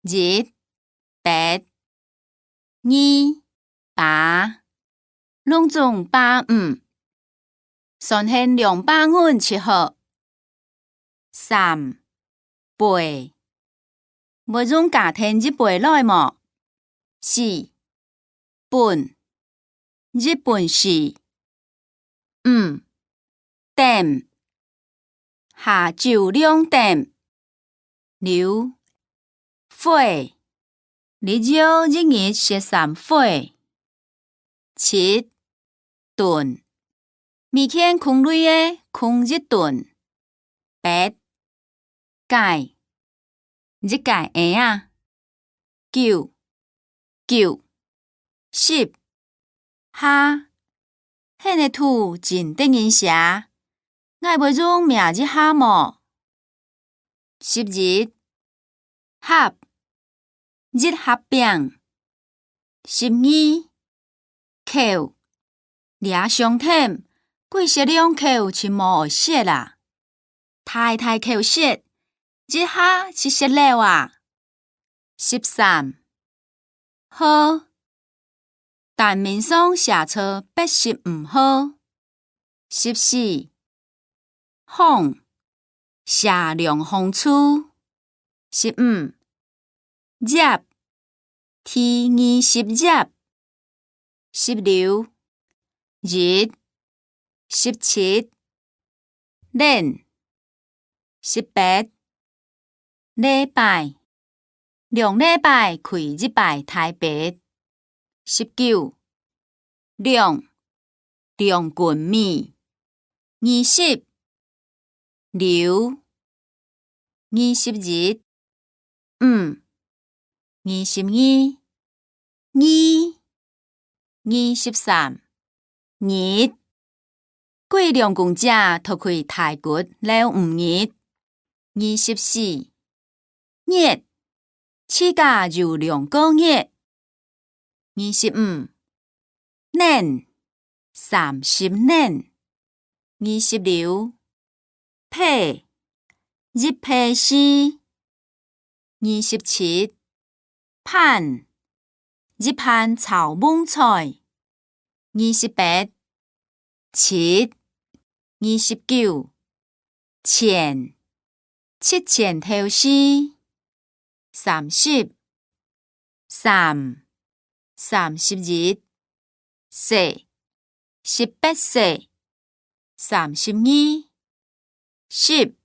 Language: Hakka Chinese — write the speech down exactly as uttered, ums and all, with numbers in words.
一、八。二、八。攏總百五。算現兩百銀就好。三、八。會用加添一八來無？四、分。一分四。五、點。下晝兩點。六、回。日又一日食三回。七、頓。米圈空鐳仔空一頓。八、界。一界仔啊。九、九。十、下。 𠍲个圖真得人惜，𠊎會用摸一下無？十一、盒，一盒餅。十二、口，這傷悿，幾息兩口就無愛食啊。 大大口食，一下就食了啊。十三、號，單面上寫著八十五號。十四、項，寫兩項數。十五、 頁，第二十頁。十六、日。十七、輪。十八、禮拜，兩禮拜開一擺台北。十九、兩，兩斤米。二十、 六。二十一、五。二十二、二。二十三、日。歸兩公姐都去大骨尞五日。二十四、月，自家有兩個月。 二十五、輪，三十輪。二十六、批，一批四。二十七、盤，一盤炒蕹菜。二十八、七。二十九、錢，七錢頭四。三十、三。三十一、四。十八歲。三十二、十。